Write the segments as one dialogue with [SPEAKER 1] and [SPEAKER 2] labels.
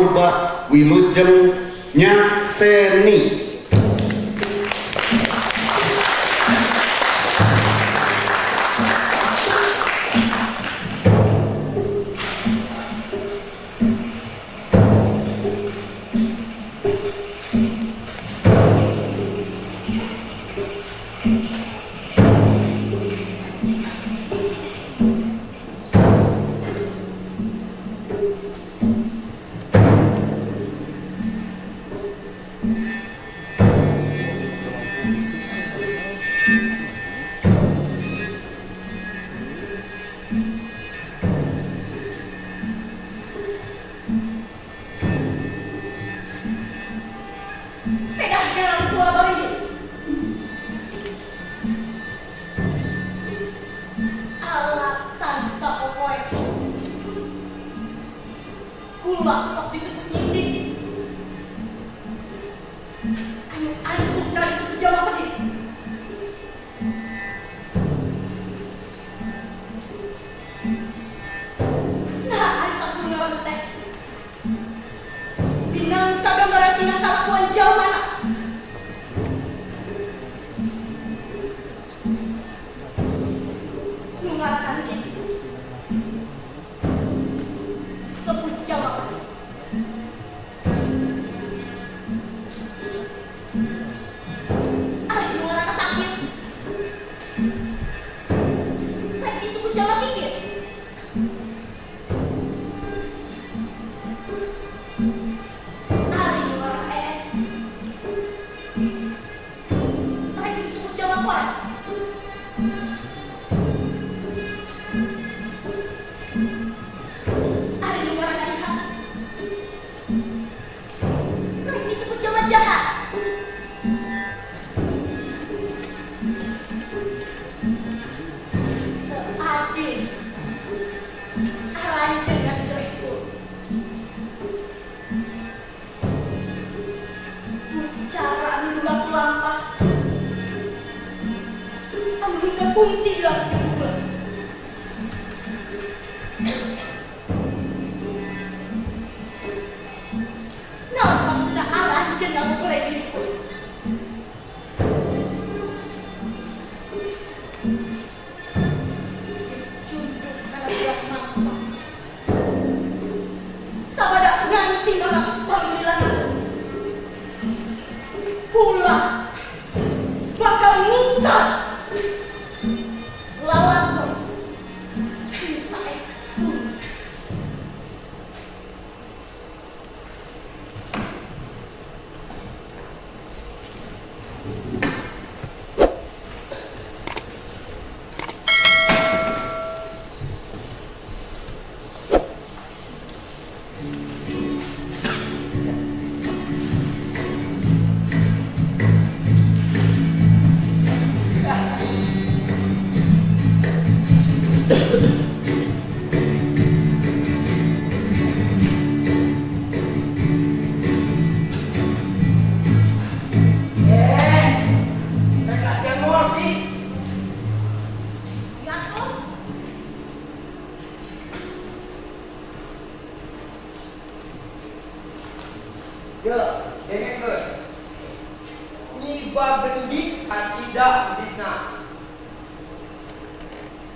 [SPEAKER 1] Purba wilujeng nyakseni.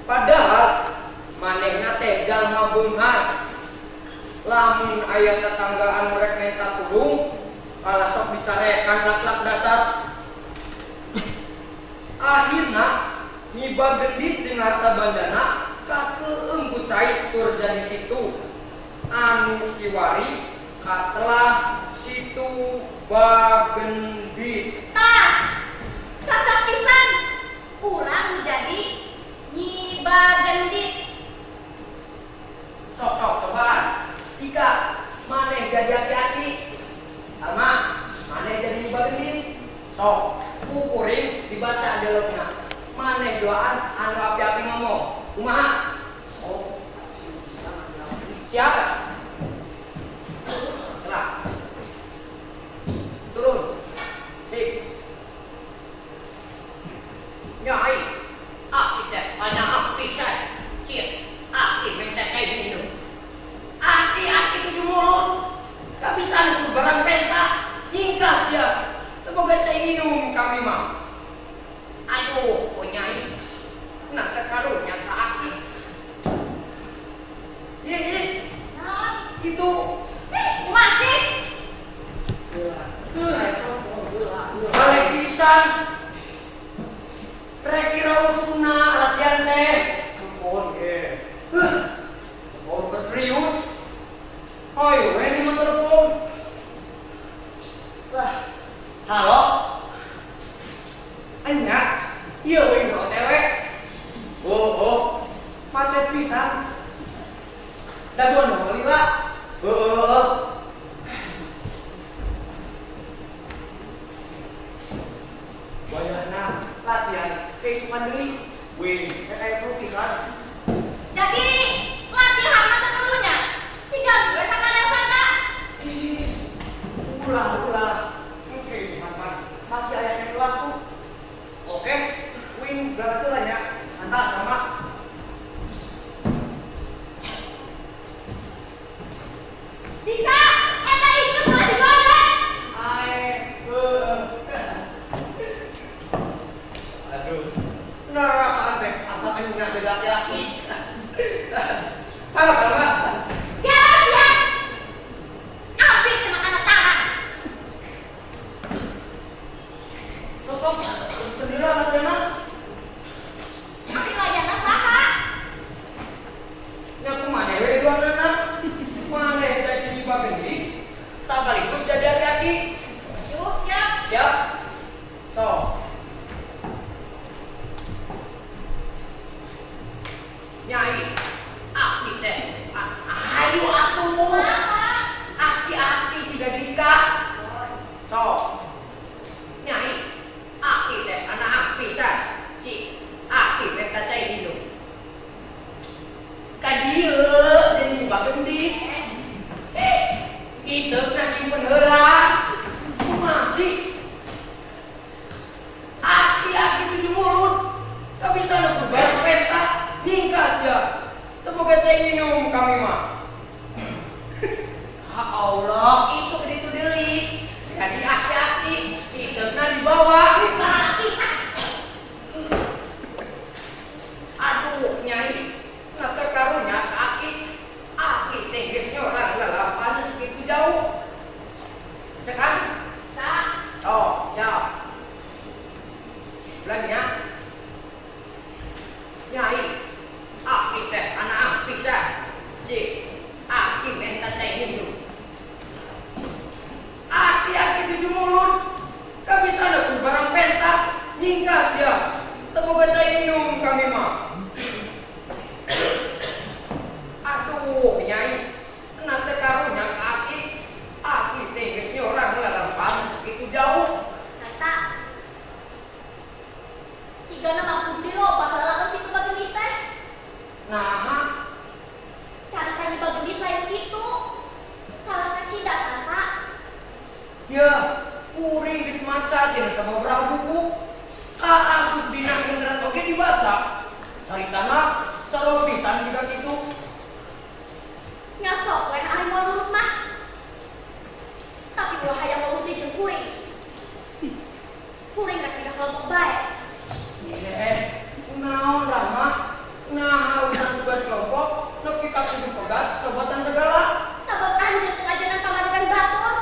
[SPEAKER 2] Padahal manehna teh jalma beunghar. Lamun aya tetanggaan rek menta tulung, kalah sok dicarekan lak-lak dasar. Akhirna Nyi Bagendit jeung harta bandana kakeung ku cai tur jadi situ. Anu kiwari katelah Situ Bagendit.
[SPEAKER 3] Tah, cocok pisan. Urang jadi Nyi Bagendit.
[SPEAKER 2] Sok sok cobaan. Tika, maneh jadi aki-aki. Salma, maneh jadi Nyi Bagendit. Sok, kukuring dibaca dialogna. Maneh doaan anu api-api ngomong. Kumaha? Sok, siap? Telah. Turun. Sip. Nyai, aki teh banyak pisan. Cik, aki minta cai minum. Aki-aki tujuh mulut. nuku barang penta. Nyingkah sia. Teu boga cai minum kami mah. Aduh, oh nyai. Nah, teh karunya ka aki. Iya, iya.
[SPEAKER 3] Naon?
[SPEAKER 2] Itu.
[SPEAKER 3] Ih, masih.
[SPEAKER 2] Balik pisan. Rek kira usuna latihan teh.
[SPEAKER 1] Ampun ge.
[SPEAKER 2] Oh, serius. Ayo, ini mah telepon.
[SPEAKER 4] Lah, halo. Enya, ieu we nu OTW. Oh, oh. Macet pisan. Dagoan nu lila. Heeh, heeh. Wayahna latihan keisukan deui.
[SPEAKER 1] Wih,
[SPEAKER 4] Kayak perlu pisan.
[SPEAKER 3] Jadi latihan mah teu perlunya. Tinggal gue sama sana.
[SPEAKER 4] Ih, ulah ulah. Oke, mah masih aya yang waktu. Oke, wing berangkat heula nya. Mantap sama.
[SPEAKER 3] Dika, eta itu telah digodek.
[SPEAKER 4] Ae, heueuh. Aduh. Nah, rasaan teh asa enya jadi laki-laki. Salah sama.
[SPEAKER 3] Ya, ya. Ambil kena kana tangan.
[SPEAKER 2] Sosok sendiri latihan.
[SPEAKER 3] Tapi layana saha?
[SPEAKER 2] Nya kumaha we duanana? Maneh jadi Nyi Bagendit, sakaligus jadi aki-aki.
[SPEAKER 3] Yuk, siap.
[SPEAKER 2] Siap. Sok. Nyai, aki teh. Ayo atuh. Aki-aki siga Dika. Sok. Nyai, aki teh anak pisan. Cik, aki menta cai indung. Ka dieu jadi Nyi Bagendit. Itu simpen heula. Kumaha sih? Aki-aki tujuh mulut. Tak bisa nuku barang penta. Nyingkah sia. Teu boga cai minum kami mah. Ya Allah, itu itu deui. Jadi aki-aki iteuna dibawa.
[SPEAKER 3] Parah pisan.
[SPEAKER 2] Aduh, nyai. Nah, teh karunya ka aki. Aki teh geus nyorang lalapan segitu jauh. Sekarang
[SPEAKER 3] Sa,
[SPEAKER 2] oh, siap. Belanja. Nyai, aki teh anak pisan. Cik, aki menta cai hindu. Aki-aki tujuh mulut. Tak bisa nuku barang penta. Nyingkah sia. Teu boga cai minum kami mah. Aduh, nyai. Nah, teh karunya ka aki. Aki teh geus nyorang lalapan segitu jauh.
[SPEAKER 3] Santa. Sigana mah kudu loba lalapan si Bagendit teh.
[SPEAKER 2] Nah,
[SPEAKER 3] Cara ka Nyi Bagendit lain kitu. Salah kacida Santa.
[SPEAKER 2] Ya, kuring geus maca tina sababaraha buku. Kaasup dina internet oge dibaca. Caritana sarua pisan siga kitu.
[SPEAKER 3] Nya sok we ari moal nurut mah. Tapi ulah hayang nurut deui jeung kuring. Kuring rek pindah kelompok bae.
[SPEAKER 2] Eh, kunaon Rahma? Nah, urusan tugas kelompok nepi ka kudu pegat sobotan segala.
[SPEAKER 3] Sabab anjeun teu ngajaran pamajikan batur.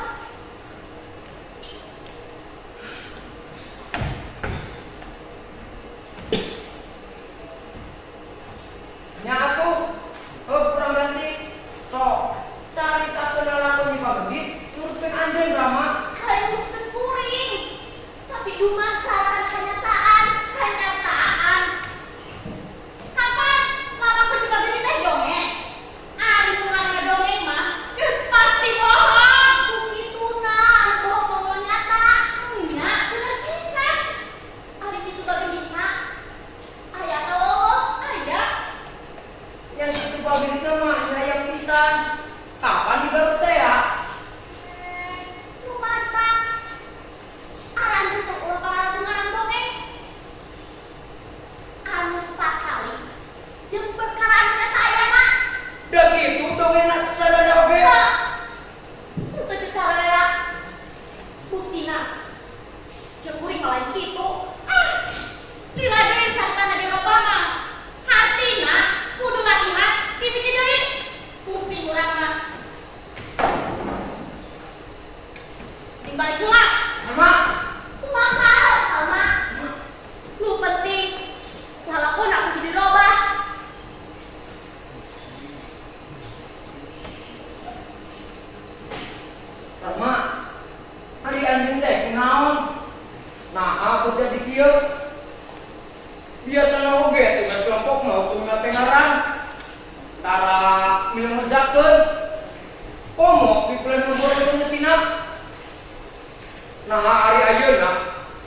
[SPEAKER 2] Nya atuh,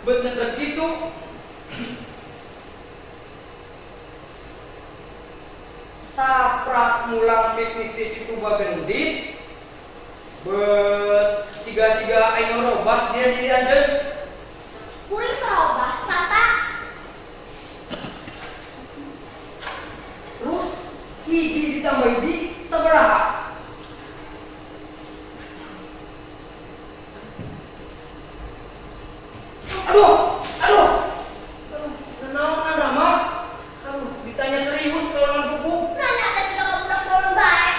[SPEAKER 2] Bener gitu. Saprak mulang piknik di situ bagendit. Bet siga-siga ayo robah dia diri anjeun.
[SPEAKER 3] Kuring robah sata.
[SPEAKER 2] Terus hiji ditambah hiji sabaraha? Aduh, aduh, aduh, naon Rama? Aduh, ditanya serius kalau ngagubuk.
[SPEAKER 3] Nanya teh sudah ngabudak bolong bae.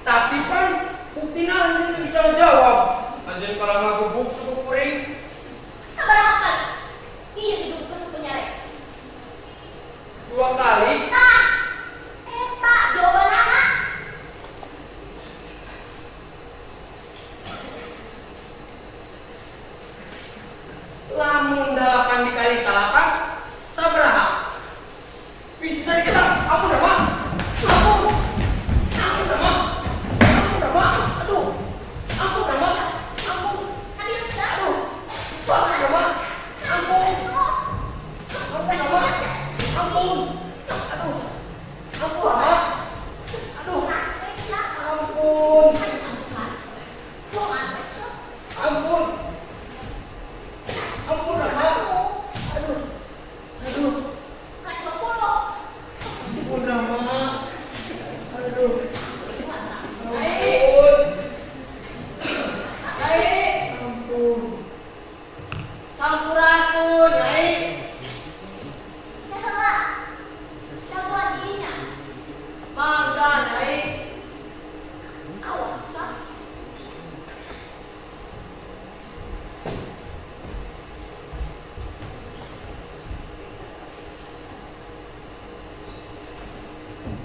[SPEAKER 2] Tapi kan buktina anjeun teu bisa ngejawab. Anjeun kalau ngagubuk suku kuring.
[SPEAKER 3] Sabaraha kali? Ieu hidup ke suku nyarek.
[SPEAKER 2] 2 kali.
[SPEAKER 3] Tah, eta jawabanana.
[SPEAKER 2] Lamun 8 dikali 8 sabaraha? Wih, tadi kita ampun Rama. Ampun. Ampun Rama. Ampun Rama. Aduh. Ampun Rama. Ampun. Aduh. Ampun Rama. Ampun. Ampun Rama. Ampun. Aduh. Ampun Rama. Aduh. Ampun. Ampun. Ampun Rama. Aduh. Aduh. Ampun Rama. Aduh. Ampun. Nyai. Ampun. Sampurasun, Nyai. Mangga, Nyai.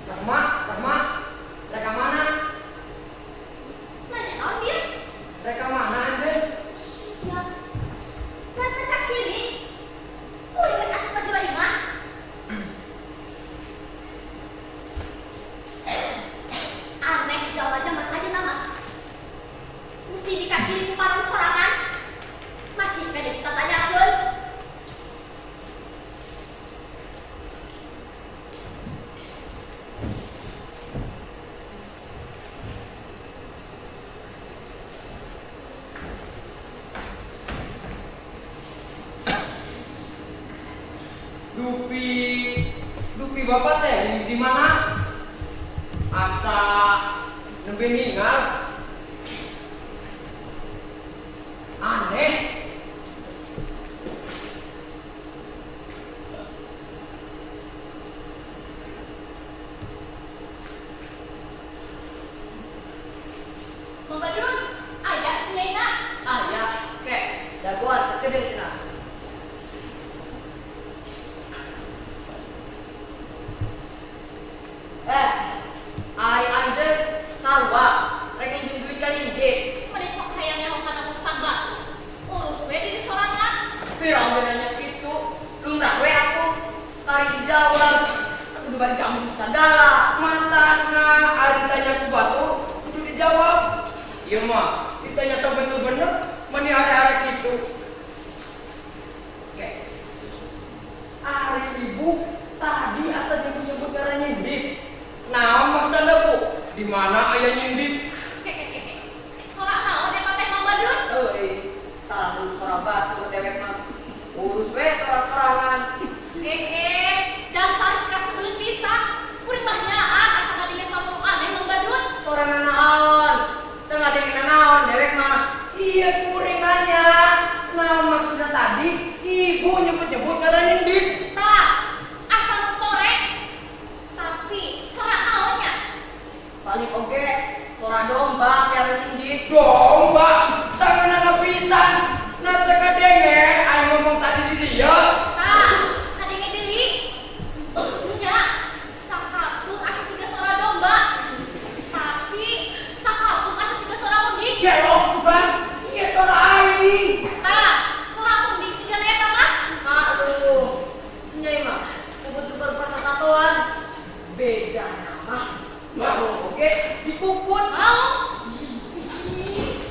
[SPEAKER 2] Rahma, Rahma, mereka mana?
[SPEAKER 3] Nanya naon dia?
[SPEAKER 2] Mereka mana anjeun?
[SPEAKER 3] Ya. Kan teu kaciri. Kuring asup ka jero imah. Aneh jawa zaman ayeuna mah. Mesti dikaciri ku panon sorangan. Masih kade ditatanyakeun.
[SPEAKER 2] Dupi, dupi bapak teh di mana? Asa nembe ningal. Aneh.
[SPEAKER 5] Mang Badrun, aya si Nyaina.
[SPEAKER 6] Aya, kek, jagoan sakedeung cenah. Eh, ai anjeun sarua rek nginjem duit ka Nyindi.
[SPEAKER 5] Meni sok hayang nyaho kana urusan batur. Urus we diri sorangan.
[SPEAKER 6] Pira oge nanya kitu, lumrah we atuh. Kari dijawab, atuh bari jamu sagala.
[SPEAKER 2] Matana ari ditanya ku batur kudu dijawab. Ieu mah ditanya sabener-bener meni are-are kitu. Oke. Ari ibu tadi asa nyebut-nyebut ngaran Nyindit. Naon maksudna Bu? Di mana aya Nyindit?
[SPEAKER 5] Kek. Sora naon eta teh Mang Badrun?
[SPEAKER 6] Euy, tah suara batur dewek mah. Urus we sora-sorangan.
[SPEAKER 5] Kek, dasar kasebeleun pisan. Kuring mah nyaah asa ngadenge suara aneh Mang Badrun.
[SPEAKER 6] Sorangan naon? Teu ngadenge naon dewek mah.
[SPEAKER 2] Iya kuring nanya. Naon maksudna tadi? Ibu nyebut-nyebut ngaran Nyindit.
[SPEAKER 5] Tah, asa nu torek. Tapi sora naonnya?
[SPEAKER 6] Paling oge suara domba piara Nyindit.
[SPEAKER 2] Domba, sanganana pisan. Nah teu kadenge aing ngomong tadi di dieu.
[SPEAKER 5] Tah, kadenge deui. Nya, sakapeung asa siga suara domba. Tapi sakapeung asa siga suara undik.
[SPEAKER 2] Gelok sugan, ieu suara aing.
[SPEAKER 5] Tah, suara undik siga eta mah.
[SPEAKER 6] Aduh, Nyai mah kudu teu pasatatoan. Beda mah. Mau oge dipuput.
[SPEAKER 5] Mau. Ih.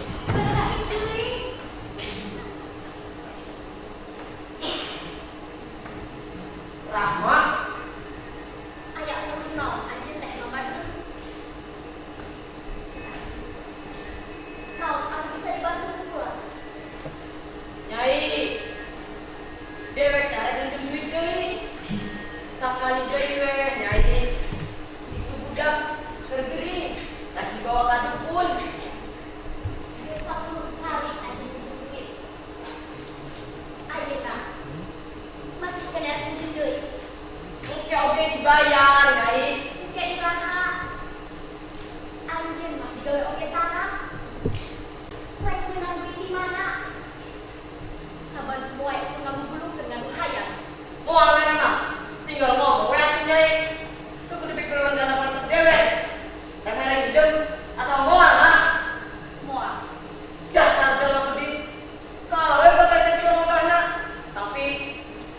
[SPEAKER 6] Dewek cara minjem duit deui. Sakali deui we Nyai. Itu budak keur gering, rek dibawa ka dukun.
[SPEAKER 3] Geus 10 kali anjeun minjem duit. Ayeuna masih kena minjem deui.
[SPEAKER 6] Engke oge dibayar, Nyai.
[SPEAKER 3] Engke iraha. Anjeun mah digawe oge tanah. Rek meunang duit di mana? Saban poe ngabubulukeun ngadu hayang.
[SPEAKER 6] Moal mere mah, tinggal ngomong we atuh Nyai. Teu kudu pipiluan kana pansep dewek. Rek mere hideung atau moal mah?
[SPEAKER 3] Moal.
[SPEAKER 6] Dasar jelema pedit. Kawe bakal secorongkahna, tapi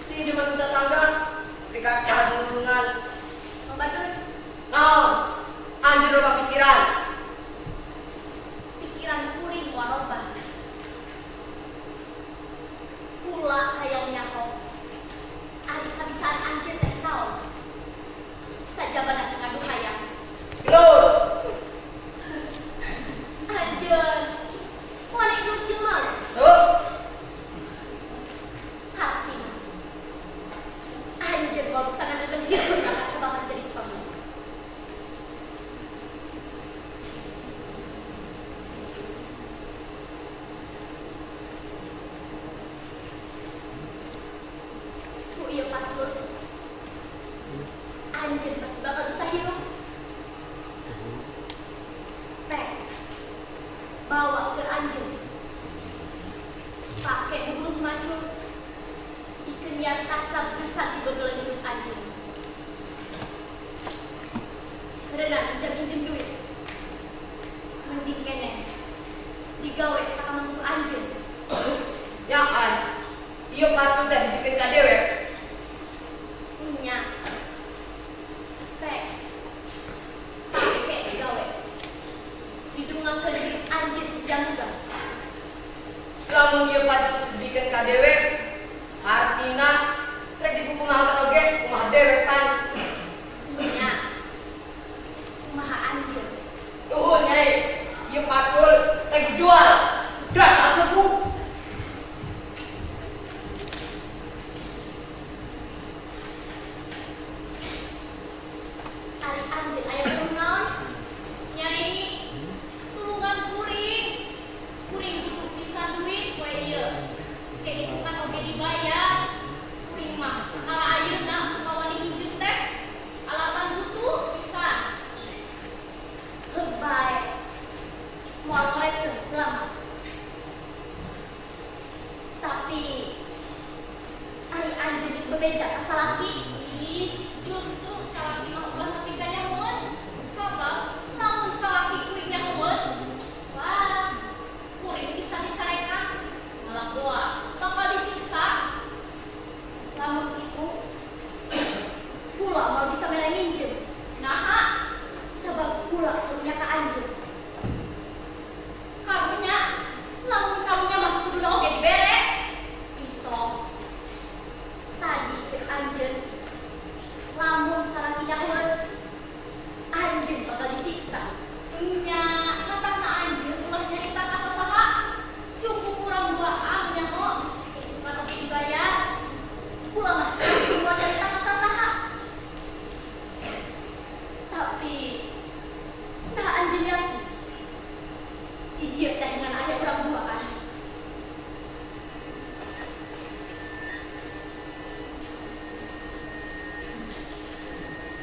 [SPEAKER 6] pinjaman ku tatangga dikacah nulungan.
[SPEAKER 3] Babadun,
[SPEAKER 6] Naon? Anjeun loba pikiran.
[SPEAKER 3] Pikiran kuring moal robah. Kula hayang nyaho. Ari kabisaan anjeun teh naon? Sajabana ngadu hayang.
[SPEAKER 6] Gelut.
[SPEAKER 3] Anjeun. Moal ikut jemal.
[SPEAKER 6] Tuh.
[SPEAKER 3] Hati. Anjeun moal bisa ngambilkeun hirup kana coba jadi pemimpin. Ku ieu pacul. Anjeun pasti bakal bisa hirup. Teh. Bawa ke anjeun. Pake bubur macul. Ikeun yang kasar bisa dibegelan hidup anjeun. Berenang injem-injem duit. Mending keneh digawe sakamangku anjeun.
[SPEAKER 6] Nyaan. Ieu pacul teh dibikeun ka dewek.
[SPEAKER 3] Nya. Teh. Pake digawe. Didungangkeun hidup anjeun si jamuga.
[SPEAKER 6] Lamun ieu pacul dibikeun ka dewek, hartina rek dikukumahakeun oge kumaha dewek pan.
[SPEAKER 3] Nya. Kumaha anjeun?
[SPEAKER 6] Nuhun Nyai, ieu pacul rek dijual. Dasar lebu.
[SPEAKER 3] Ari anjeun aya perlu naon?
[SPEAKER 5] Nyai, tulungan kuring. Kuring butuh pisan duit poe ieu. Ke isukan oge dibayar. Kuring mah kala ayeuna kawani injeum teh alatan butuh pisan.
[SPEAKER 3] Heuh bae. Moal ngorekeun lama. Tapi ari anjeun geus bebeja ka salaki.
[SPEAKER 5] Ih, justru salaki mah ulah nepi ka nyahoeun. Sabab lamun salaki kuring nyahoeun, wah, kuring bisa dicarekan. Malah doa bakal disiksa.
[SPEAKER 3] Lamun kitu kula moal bisa mere minjem.
[SPEAKER 5] Naha,
[SPEAKER 3] Sabab kula teu ka anjeun.
[SPEAKER 5] Karunya, lamun karunya mah kuduna oge dibere.
[SPEAKER 3] Iso. Tadi cek anjeun lamun salaki nyahoeun anjeun bakal disiksa.
[SPEAKER 5] Nya, matakna anjeun ulah nyarita ka sasaha. Cukup kurang duaan nyaho, isukan oge dibayar.
[SPEAKER 3] Kula mah anjeun moal nyarita ka sasaha. Tapi nah anjeun yakin di dieu teh ngan aya urang duaan.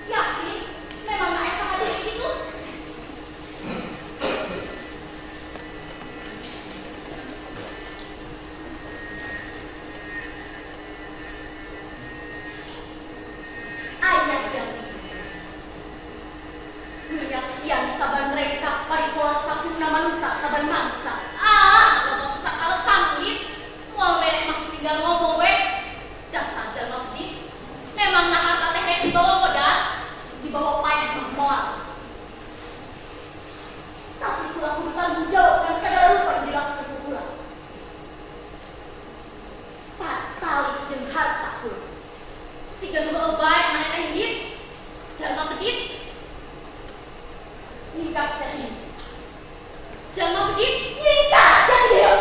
[SPEAKER 5] Yakin, memang aya saha deui kitu?
[SPEAKER 3] Aya yang menyaksian saban mereka parikola sakuna manusia saban mangsa.
[SPEAKER 5] Ah, loba pisan alasan kulit. Moal mere mah tinggal ngomong we. Dasar jalma pedit. Memang nah harta teh rek dibawa modal.
[SPEAKER 3] Dibawa payah mah moal. Tapi kula kudu tanggung jawab kana sagala rupa yang dilakukan ku kula. Patali jeung harta kula.
[SPEAKER 5] Siga nu heueuh bae maneh teh hidit. Jalma pedit.
[SPEAKER 3] Nikah sia ini.
[SPEAKER 5] Jalma pedit.
[SPEAKER 3] Nikah sia ieu.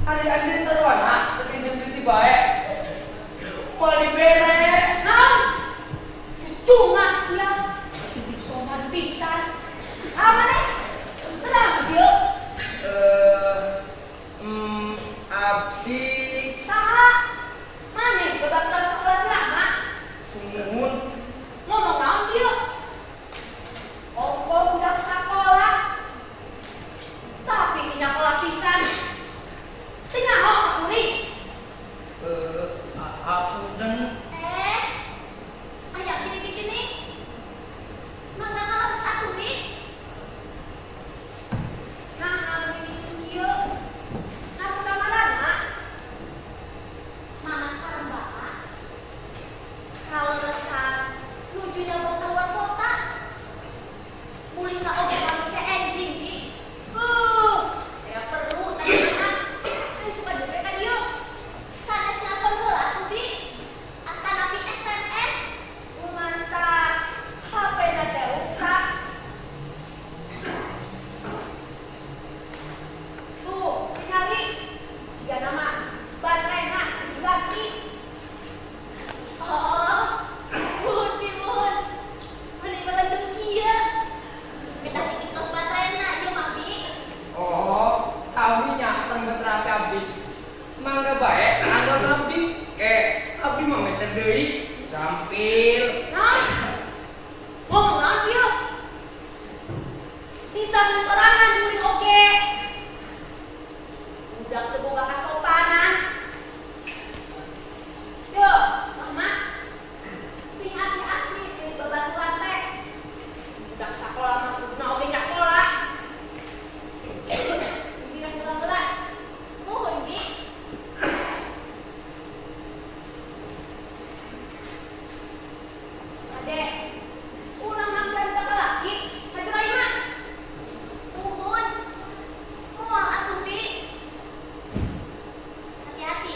[SPEAKER 2] Hari anjeun sarwana teu pinjem duit bae. Moal dibere.
[SPEAKER 5] Naon? Cuma sia. Soman pisan. Ah maneh? Tenang dieu.
[SPEAKER 2] Abdi
[SPEAKER 5] saha? Maneh babaturan sakola si Rama?
[SPEAKER 2] Sumuhun.
[SPEAKER 5] Ngomong naon dieu? Ongko budak sakola. Tapi nyakola pisan. Teu nyaho ka kuring.
[SPEAKER 2] Apunten.
[SPEAKER 3] Aya gini-gini. Mangga kalebet atuh, Bi.
[SPEAKER 5] Nah, mini ieu. Nah, kamarana?
[SPEAKER 3] Mama sareng bapak. Kalau resah nuju nyobok keluar kota. Mulihna oge pamit ke enjing, Bi.
[SPEAKER 5] Aya perlu tanyaan. Ayo suka juga ka dieu.
[SPEAKER 3] Sanes nelpon heula atuh, Bi. Atanapi SMS.
[SPEAKER 5] Mantap. HP-na teh rusak. Tuh, tingali. Siga nama baterainya diganti.
[SPEAKER 3] Oh, muhun Bi, muhun. Meni melendung kieu. Minta dikitos baterainya ieu mah, Bi.
[SPEAKER 2] Oh, sami nya sareng baterai abdi. Mangga bae anggap abdi. Abdi mah meser deui. Sampil.
[SPEAKER 5] Naon? Ngomong naon ieu? Bisa sorangan kuring oge. Budak teu boga kasopanan. Yo, Mama. Sing hati-hati di babaturan teh. Budak sakola mah kuduna oge nyakola. Pikiran heula-heula.
[SPEAKER 3] Muhun, Bi.
[SPEAKER 5] Ade, ulah ngambil budak laki, maju ka imah.
[SPEAKER 3] Muhun. Moal atuh, Bi. Hati-hati.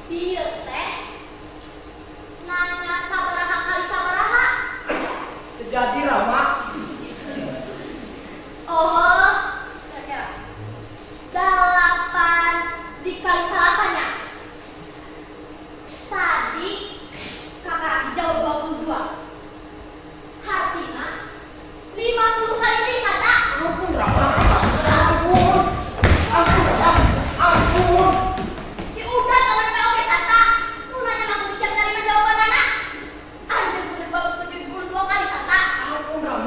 [SPEAKER 3] Bieu teh nanya sabaraha kali sabaraha.
[SPEAKER 2] Terjadi Rama.
[SPEAKER 3] Oh, kira-kira 8 dikali 8-nya. Tadi kakak jawab 22. Hartina 50 kali deui kata.
[SPEAKER 2] Ampun Rama. Ampun. Ampun Rama. Ampun.
[SPEAKER 3] Ya udah kawan teh oge kata. Nu nanya mah kudu siap nerima jawabanana. Anjeun kudu 72 kali kata.
[SPEAKER 2] Ampun Rama.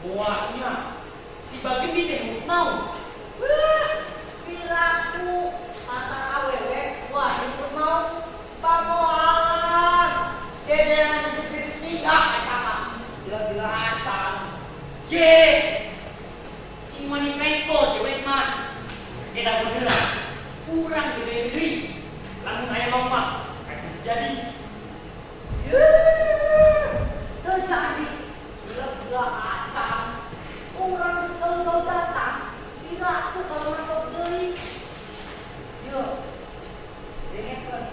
[SPEAKER 5] Buahnya si Bagendi teh mau.
[SPEAKER 6] Wah, piraku mantan awewe wah itu mau pamoalan. Dedean jadi siap eta mah. Gila-gila acan.
[SPEAKER 5] Ye. Si mani pengko dewek mah. Eta bener. Kurang gede deui. Lamun aya lomba jadi.
[SPEAKER 6] Terjadi gila-gila acan. Orang selalu datang, piraku kalau mantap deui. Yo, dengekeun.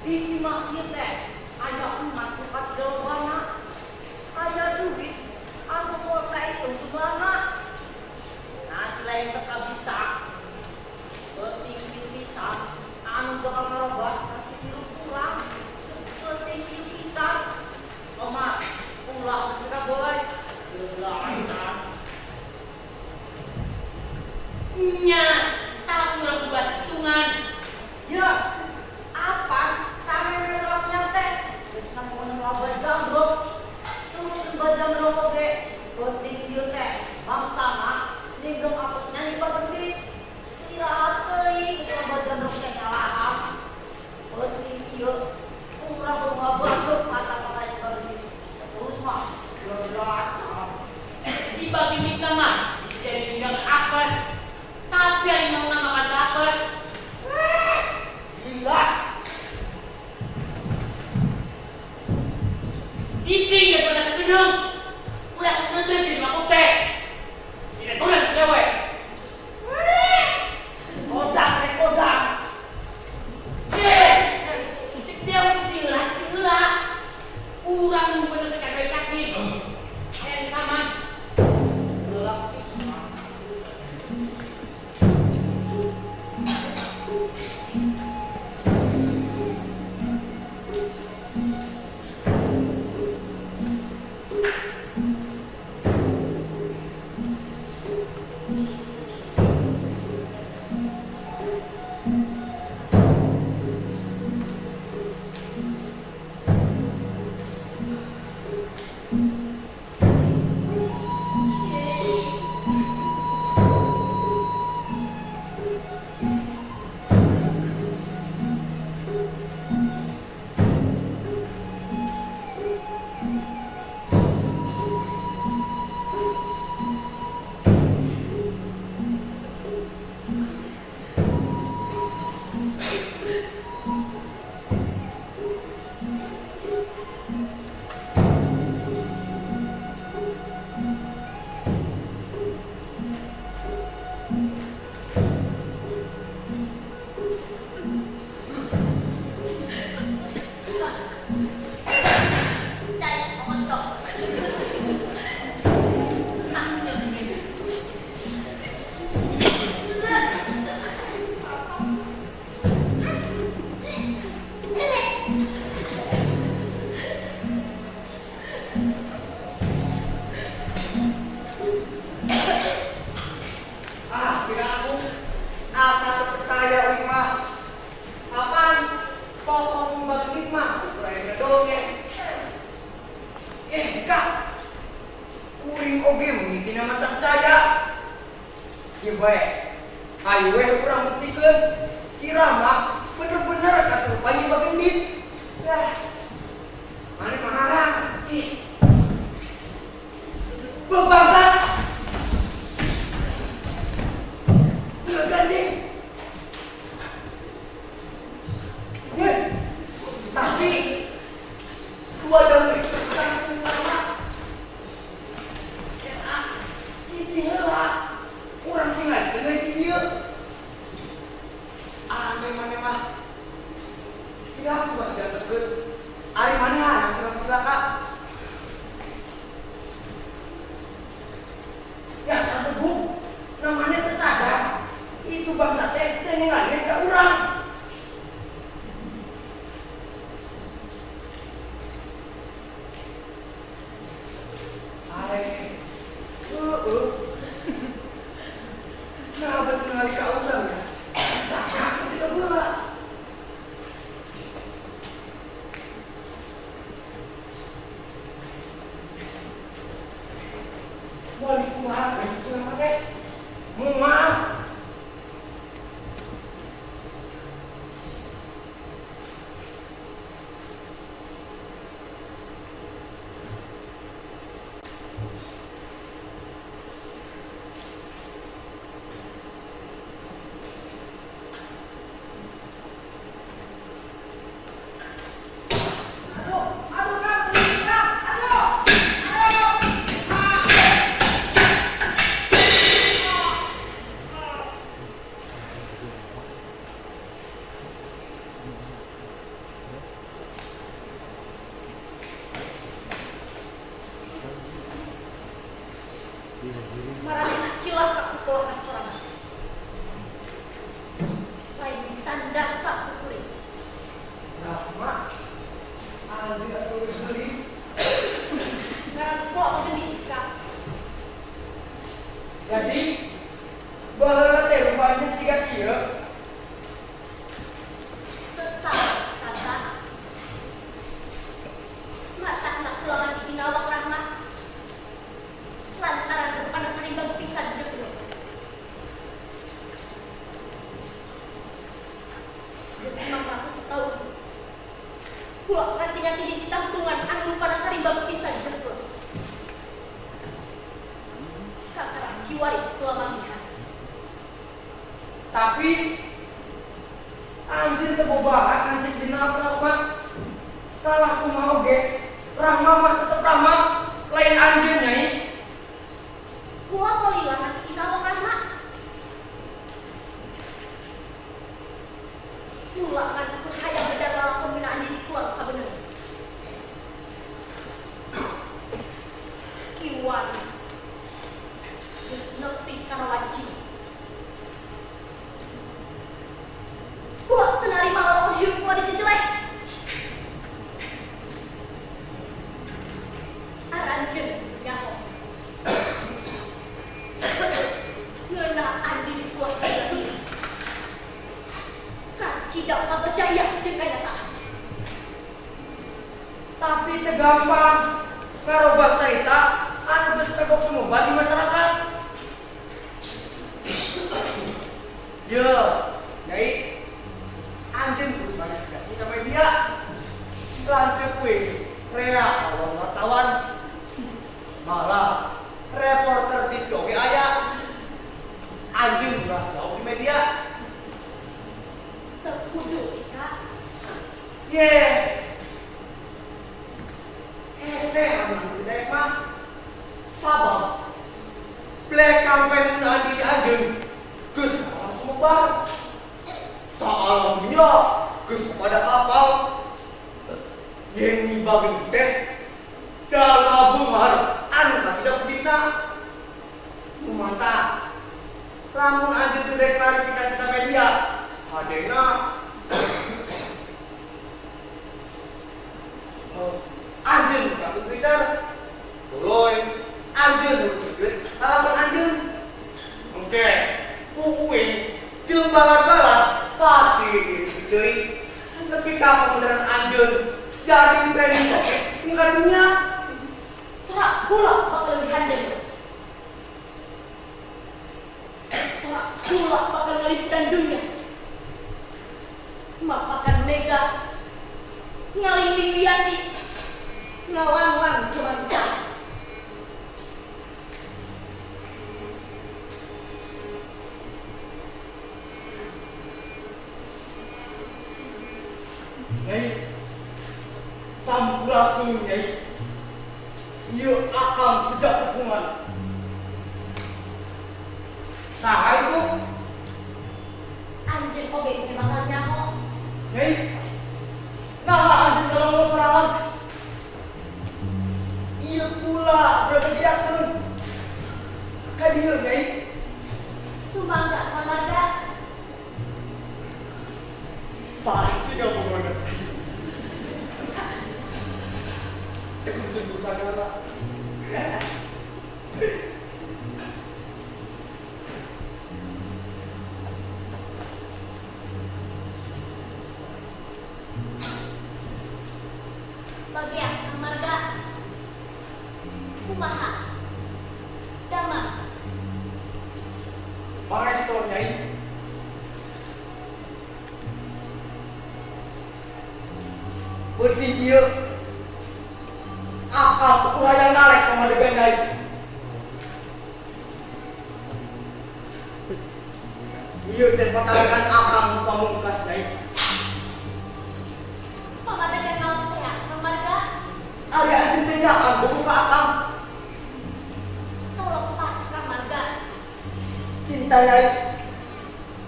[SPEAKER 6] Di imah ieu teh aya emas nu kacida aya duit anu moal kahitung jumlahna. Nah, selain teu kabita, penting ieu pisan anu bakal ngarobah nasib hirup urang. Penting ieu pisan. Omah, ulah geus ka boy. Gila acan.
[SPEAKER 5] Nya, tak kurang tugas hitungan.
[SPEAKER 6] Ya, apa? Sampe meloknya teh. Geus nemu laba jambrok. Terus jambrok oge. Penting ieu teh mangsana ninggeng apesnya nyibar benih. Istirahat teuing laba jambrok teh nyalahan. Penting ieu urang boga batuk kata-kata nyibar benih. Terus mah gila acan.
[SPEAKER 5] Si Bagendi mah bisa jadi ninggang apes. Tapi yang mau namakan apes.
[SPEAKER 6] Gila.
[SPEAKER 5] Cicing daripada segedung. Ulah sementara jadi aku teh. Si netoran dewe.
[SPEAKER 6] Kodam, rek kodam.
[SPEAKER 5] Ye. Cik dewe cicing heula, cicing heula. Urang nunggu teh kabeh kaki. Hayang saman.
[SPEAKER 6] Gelap pisan.
[SPEAKER 4] Ah, piraku asal percaya uing mah. Kapan pokok Bagendi mah ukuran dongeng.
[SPEAKER 2] Eh, Kak. Kuring oge mimitina mah percaya. Ieu bae. Ayo we urang buktikeun si Rama bener-bener kasurupan Nyi Bagendit.
[SPEAKER 4] Dah. Mane maharang.
[SPEAKER 2] Ih,
[SPEAKER 4] Bebangsa.
[SPEAKER 2] gandeng.
[SPEAKER 4] Ye. Tapi dua jam itu sama.
[SPEAKER 2] Ya, cicing heula. Urang sing ngadeungeun di dieu.
[SPEAKER 4] Aneh mane mah. Piraku masih diantarkeun. Ari maneh hayang serang celaka.
[SPEAKER 2] Ya sabebuk, namanya teu sadar. Itu bangsa teh teu ninggalin ka urang.
[SPEAKER 4] Ai. Heeh. Nah, betul ningali ka urang ya.
[SPEAKER 2] Tak aku tidak heula.
[SPEAKER 4] Wali kumaha cenah teh?
[SPEAKER 2] Moal.
[SPEAKER 3] Maranehna cilaka ku keluarga sorangan. Lain ditandasa ku kuring.
[SPEAKER 4] Rahma, anjeun asa geus geulis.
[SPEAKER 3] Ngaran kula genit ka.
[SPEAKER 2] Jadi baheula teh rupanya siga kieu.
[SPEAKER 3] Sesal kata. Matakna kula ngaji awak Rahma. Lantaran rupana sarimbang pisan jeung kula. Geus 500 taun. Kula nganti-nganti hiji tangtungan anu rupana sarimbang pisan jeung kula. Kakara kiwari kula manggihan.
[SPEAKER 2] Tapi anjeun teu bobahan anjeun dina melakukan kalah kumaha oge. Rahma mah tetep Rahma, lain anjeun Nyai.
[SPEAKER 3] Kula palila ngaji awak Rahma. Kula ngan ukur hayang bedar lalakon ngeunaan diri kula sabenerna. Kiwari geus nepi kana wanci. Kula teu narima lalakon hirup kula dicecelek. Aranjeun nyaho. Ngeunaan diri kula sabenerna. Kacida percaya jeung kanyataan.
[SPEAKER 2] Tapi teu gampang ngarobah carita anu geus kagok sumebar di masyarakat.
[SPEAKER 4] Ye, Nyai. Anjeun kudu klarifikasi ka media. Lanceuk kuing rea awang wartawan. Malah reporter TV oge aya. Anjeun ulah jauh di media.
[SPEAKER 3] Teu kudu ka.
[SPEAKER 4] Ye. Hese anu daek mah. Sabab black campaign ngeunaan diri anjeun geus sumebar. Saalam dunya geus pada apal. Yen nyibageun teh jalma bungar anu kacida dina. Mata lamun anjeun teu daek klarifikasi ka media, hadena anjeun buka Twitter, tuluy anjeun nulis kalamun anjeun. Engke ku uing jeung balar-balar pasti diceurik nepi ka pembenaran anjeun jadi trending topic tingkat dunia.
[SPEAKER 3] Serak kula bakal leuwih handel. Serak kula bakal ngaliputan dunya. Mapakan mega ngalingling wiati ngalanglang jumantah.
[SPEAKER 4] Nyai, sampurasun Nyai. Ieu akang sejak hubungan.
[SPEAKER 2] Saha itu?
[SPEAKER 3] Anjeun oge teu bakal nyaho.
[SPEAKER 4] Nyai, naha anjeun kalau serangan? Ieu kula berkegiatkeun. Ka dieu Nyai.
[SPEAKER 3] Sumangga pamarga.
[SPEAKER 4] Pasti gabungan. Tunggu sana Pak.
[SPEAKER 3] Bagian kamarga. Kumaha? Da
[SPEAKER 4] Peuting ieu akang ukur hayang nalek pamadegan Nyai. Ieu teh patarosan akang nu pamungkas Nyai.
[SPEAKER 5] Pamadegan naon teh Kang Marga?
[SPEAKER 4] Ari anjeun teh nyaang buku ka akang.
[SPEAKER 5] Telepat Kang Marga.
[SPEAKER 4] Cinta Nyai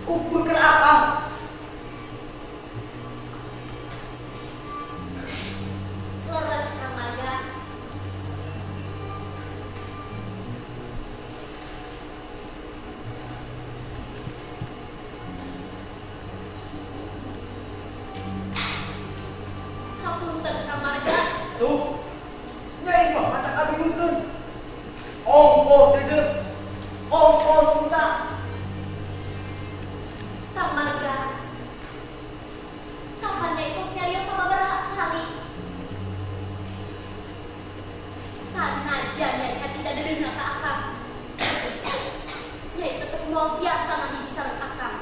[SPEAKER 4] ukur keur akang.
[SPEAKER 5] Leres Kang Marga. Hapunten Kang Marga.
[SPEAKER 4] Tuh, Nyai mah matak kabingungkeun. Ongkoh deudeuh, ongkoh cinta.
[SPEAKER 5] Kang Marga, kapan Nyai tos nyarios sababaraha kali? Sanajan Nyai kacida deudeuhna ka akang, Nyai tetep moal biasa ngahiji sareng akang.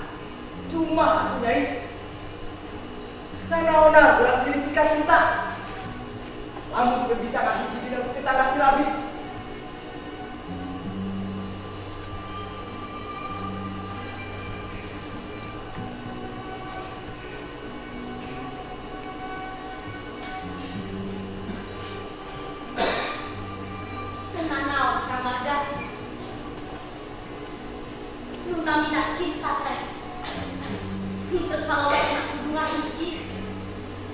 [SPEAKER 4] Cuma atuh Nyai, nanaonan urang silih pika cinta. Lamun teu bisa ngahiji dina bukit laki rabi.
[SPEAKER 5] Teu nanaon Kang Marga. Nu namina cinta teh henteu salawasna kudu ngahiji.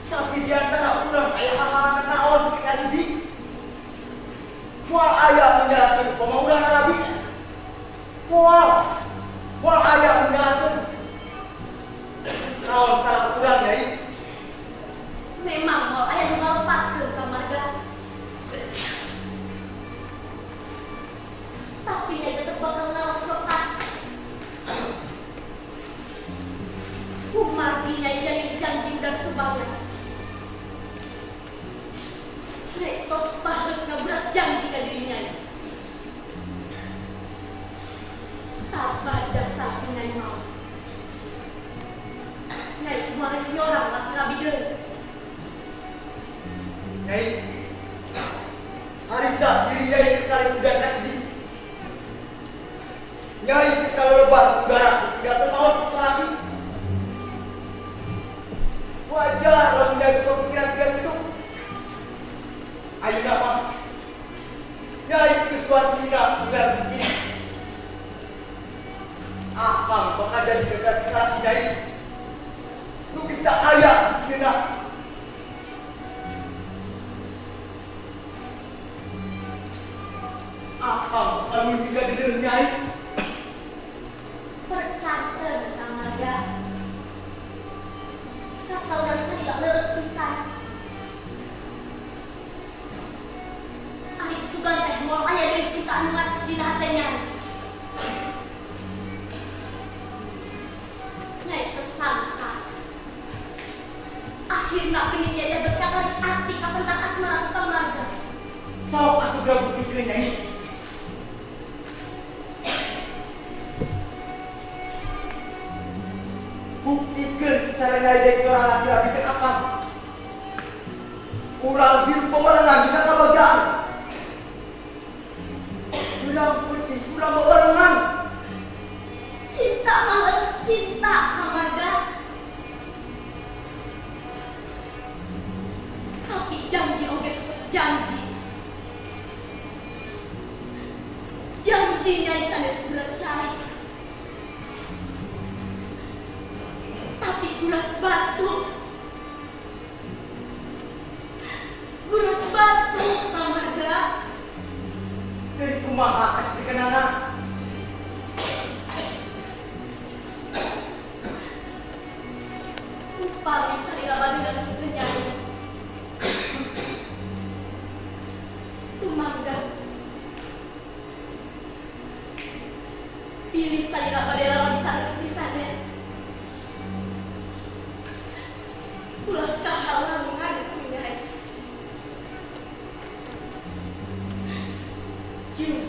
[SPEAKER 4] Tapi di antara urang aya halangan naon ka hiji. Moal aya nu nyalahkeun upama urang narabi. Moal. Moal aya nu nyalahkeun. Naon salah urang Nyai?
[SPEAKER 5] Memang moal aya nu ngalepatkeun Kang Marga. Tapi Nyai tetep bakal ngaos lepat. Kumargi Nyai jadi janji dan sebagainya. Nyai tos pahet ngaburat janji ka diri Nyai. Sabada saat Nyai mau. Nyai kumaha nyorang laki rabi deui.
[SPEAKER 4] Nyai, harita diri Nyai tertarik udan asli. Nyai terlalu lebar udara tidak maut salaki. Wajar lamun Nyai kepikiran siga kitu. Ayeuna mah Nyai geus wancina tinggal begini. Akang bakal jadi gagal salaki Nyai. Nu geus tak aya dieuna. Akang bakal leuwih bisa deudeuh Nyai.
[SPEAKER 5] Percanten Kang Marga. Rasa urang salila leres pisan. Ari sugan teh moal aya deui cinta anu ngacik dina hate Nyai. Nyai teu sangka. Akhirna geuning Nyai teh bet katarik ati ka tentang asmara ku Kang Marga.
[SPEAKER 4] Sok atuh geura buktikeun Nyai. Buktikeun cara Nyai dek orang laki rabi jeung akang. Urang hirup bebarengan dina kabagjaan. Urang peuting urang bebarengan.
[SPEAKER 5] Cinta mah geus cinta Kang Marga. Tapi janji oge tetep janji. Janji Nyai sanes bulat cai. Tapi bulat batu. Bulat batu Kang Marga.
[SPEAKER 4] Jadi kumaha kasihkeunana?
[SPEAKER 5] Upami salila badudan ku Nyai. Sumangga. Pilih salila bade lawan sanes sanes. Ulah kahalangan ku Nyai. Jeung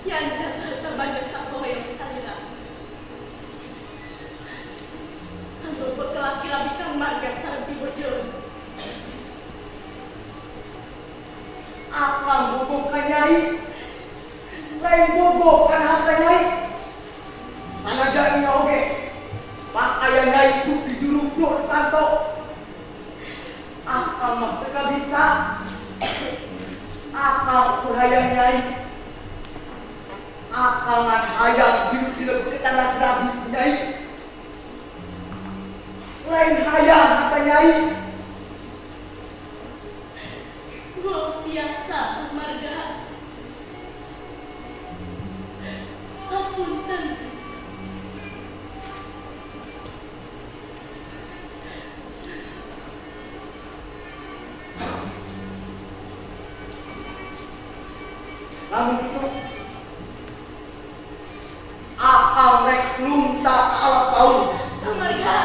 [SPEAKER 5] yanda harta banda sakohoyong salila. Anu bekelaki rabi Kang Marga sareng
[SPEAKER 4] Akang bogoh ka Nyai. Lain bogoh kana harta Nyai. Sanajan nya oge. Pakaian Nyai duk dijuruk duk dipanto. Akang mah teu kabita. Akang ukur hayang Nyai. Akang ngan hayang biru dilebet tanah rabi Nyai. Lain hayang kata Nyai.
[SPEAKER 5] Luar biasa marga. Hapunten.
[SPEAKER 4] Lamun kitu akang rek lunta ka awak paun.
[SPEAKER 5] Marga.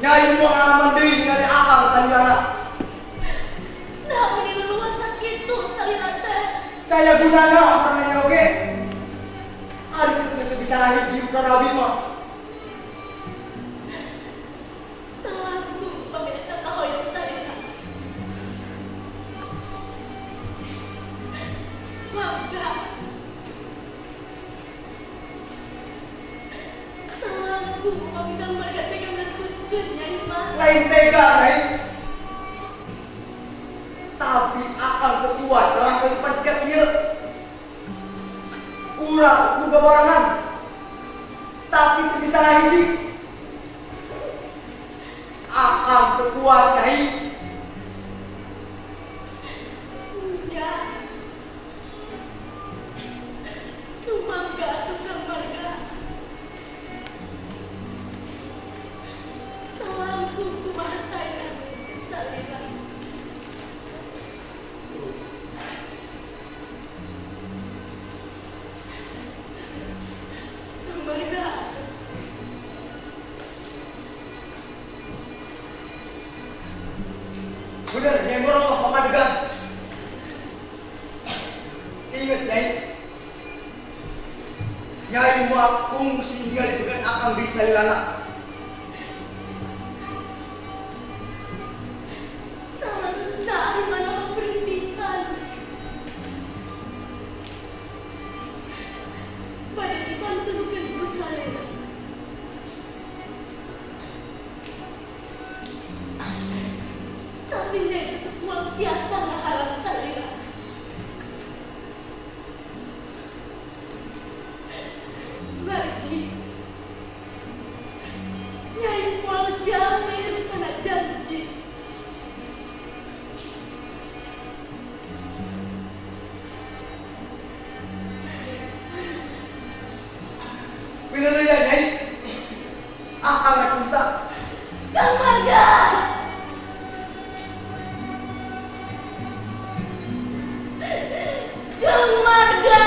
[SPEAKER 4] Nyai moal ngalaman deui ningali akang salirana.
[SPEAKER 5] Nah, meni luluhan sakitu salira teh.
[SPEAKER 4] Daya gunana orangnya oge. Ari teu bisa lahir di Rabi mah.
[SPEAKER 5] Telaku pamirsa kahoyong salira. Mangga. Telaku pamirsa marga tega ngantunkeun Nyai mah.
[SPEAKER 4] Lain tega, Nyai. Tapi akang teu kuat dalam kehidupan siga ieu. Urang ukur babarengan. Tapi teu bisa ngahiji. Akang teu kuat, Nyai.
[SPEAKER 5] Ya. Sumangga tukang marga. Telangku kumaha saya salira. Marga.
[SPEAKER 4] Bener, Nyai Moro mah pamadegan. Ingat, Nyai. Nyai moal kungsi ningali dengan akang di salirana.
[SPEAKER 5] Salarusna ari mana kuring pisan. Bade dibantukeun ku salira. Tapi Nyai tetep moal biasa ngahalang salira. Lagi Nyai moal jamin kana janji.
[SPEAKER 4] Bener ya, Nyai. Akang rek minta.
[SPEAKER 5] Kang Marga. Kang Marga.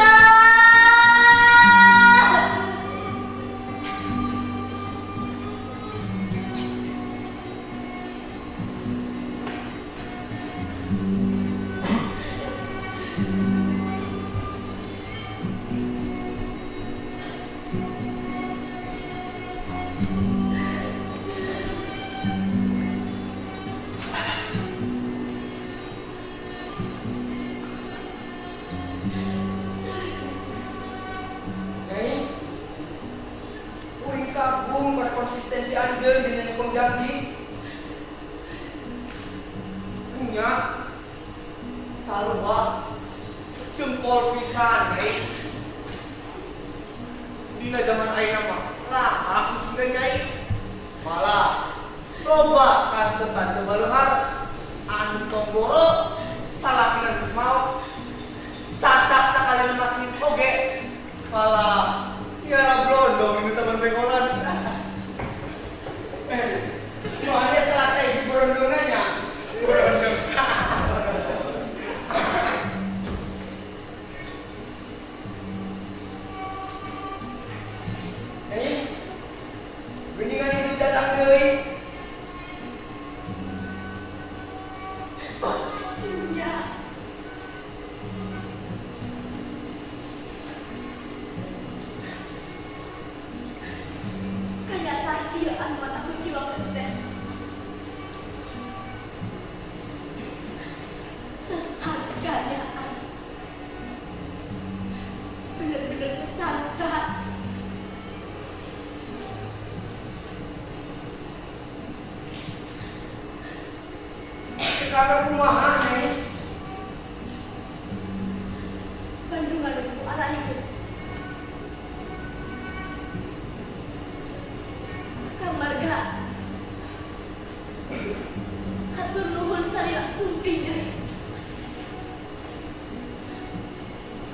[SPEAKER 2] Nyai, kuring kagum pada konsistensi anjeun dina nyepeng janji. Nya sarua jempol pisan, Nyai. Dina zaman ayeuna mah lahak nu Nyai. Malah loba tante-tante baleuhar anu tomboro salakina geus maot. Cacak sakali masih oge. Malah ngarah blondong ini teman pengkolan. Soalnya selesai di borondongannya. Borondong. Nyai, geningan itu datang deui.
[SPEAKER 5] Ya. Kanyata ieu anu mata kuciwakeun teh. Sesat gayaan.
[SPEAKER 2] Sampai kumaha Nyai?
[SPEAKER 5] Bandungan ku arahnya. Kang Marga, hatur nuhun salira sumping Nyai.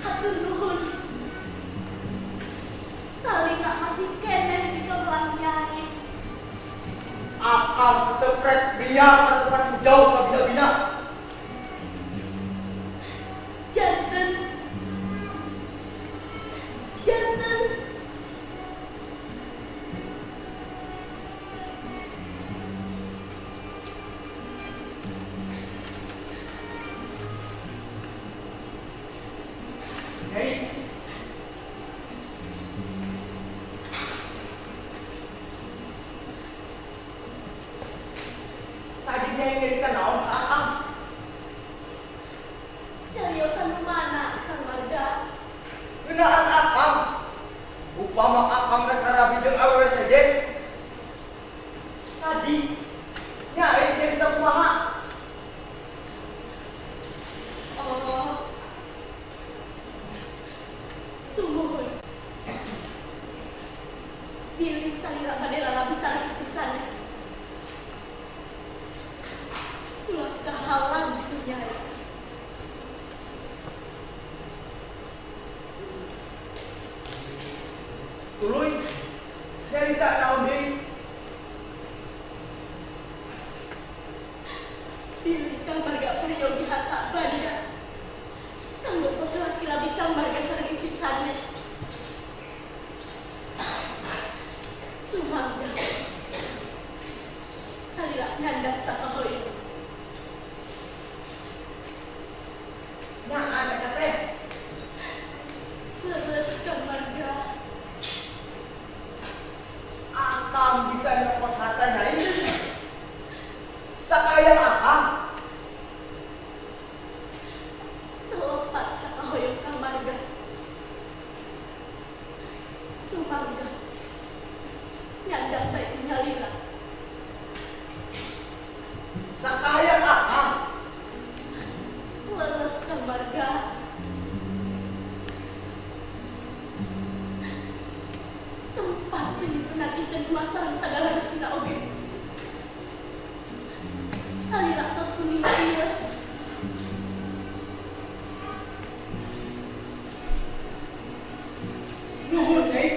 [SPEAKER 5] Hatur nuhun salira masih keneh di kemelang Nyai.
[SPEAKER 4] Akang teprek biang tempat jauh ka bina-bina.
[SPEAKER 5] Janten, janten.
[SPEAKER 4] Nyai, tadi Nyai nyerita naon ka Akang?
[SPEAKER 5] Cariosan nu mana Kang Marga?
[SPEAKER 4] Ngeunaan Akang. Upama Akang rek rarabi jeung awewe sejen. Tadi Nyai nyerita kumaha?
[SPEAKER 5] Oh, sumuhun. Bilih salira bade rarabi sareng istri sanes. Ulah kahalang ku Nyai.
[SPEAKER 4] Tuluy nyarita naon deui?
[SPEAKER 5] Bilih Kang Marga peryogi harta banda. Kanggo kos laki-laki Kang Marga sareng istri sanes. Sumangga salira nyandak sakahoyong.
[SPEAKER 4] Nah, eta teh.
[SPEAKER 5] Leres Kang Marga.
[SPEAKER 4] Akang bisa nyokot harta Nyai. Sakayang Akang.
[SPEAKER 5] Telepat sakahoyong Kang Marga. Sumangga nyandak bae nyalira.
[SPEAKER 4] Sakayang Akang.
[SPEAKER 5] Leres Kang Marga. Tempat penyimpenan inten masalah segala rupina oge. Salira tos kuning ieu.
[SPEAKER 4] Nuhun Nyai.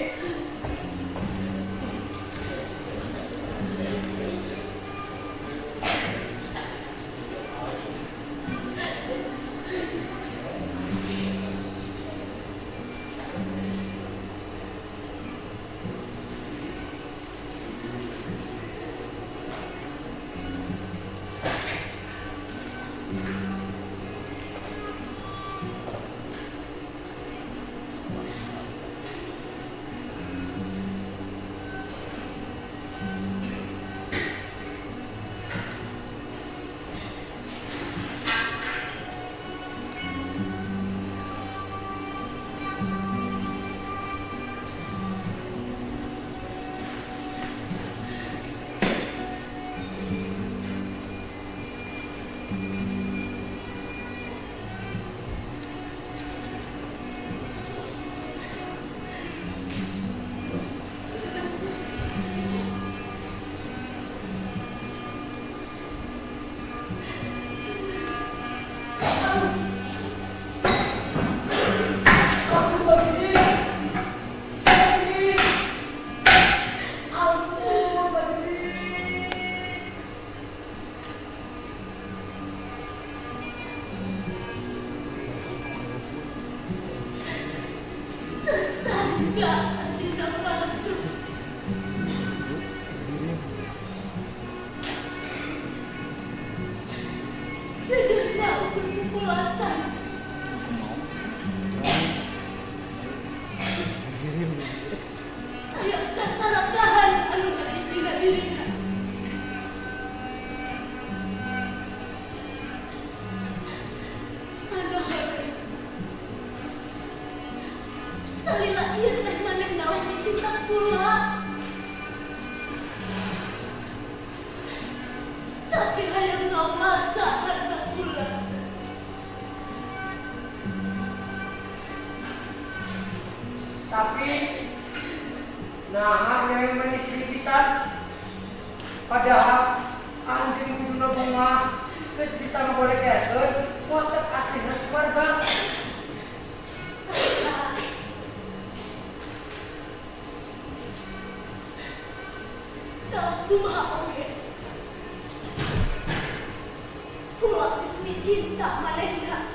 [SPEAKER 5] Tapi hayang masa.
[SPEAKER 2] Tapi nah nyai manis pisan. Padahal anjing kuduna bunga geus bisa ngabolekeun watak aslina keluarga.
[SPEAKER 5] Kalau kumaha oge. Kula geus micinta manehna.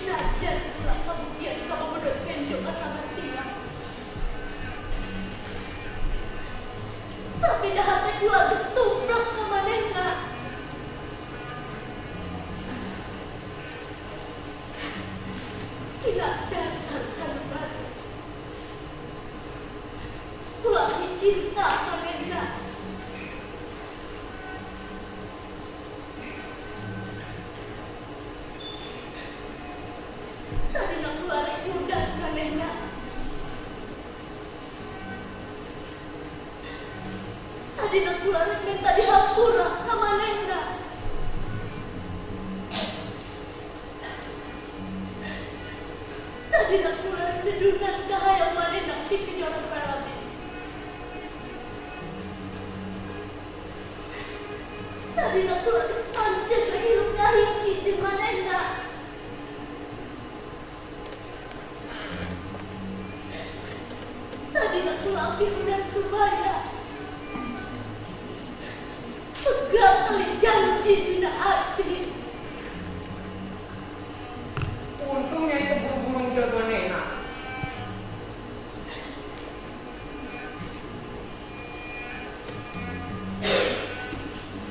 [SPEAKER 5] Najan kula kabuktian kabogoh kenjo kasama tinggal. Tapi dah hate kula geus tumplek ka manehna. Tidak dasar sabar. Kula dicinta manehna. Tadina kula rek mudah manehna. Tadina kula rek minta dihapura ka manehna. Tadina kula rek nedunan ka hayang manehna pikeun nyorong parami. Tadina kula geus pancet rek hirup kahiji jeung manehna. Tadina kula abdi udan subaya. Pegang tali janji dina ati.
[SPEAKER 2] Untung nyai keburu-buru ngudag manehna.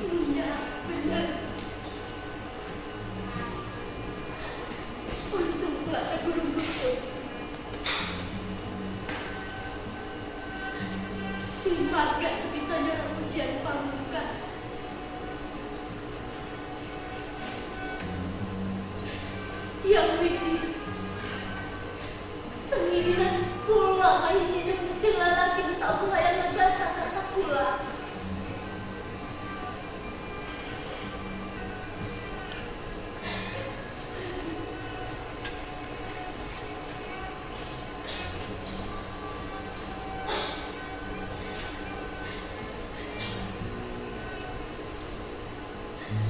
[SPEAKER 5] Iya, bener. Untung kula kaguru-guru. Si marga teu bisa nyorong ujian pamungkas. Yang widi pengiran kula kahiji jeung lalaki nu saukur hayang ngajasa ka kula.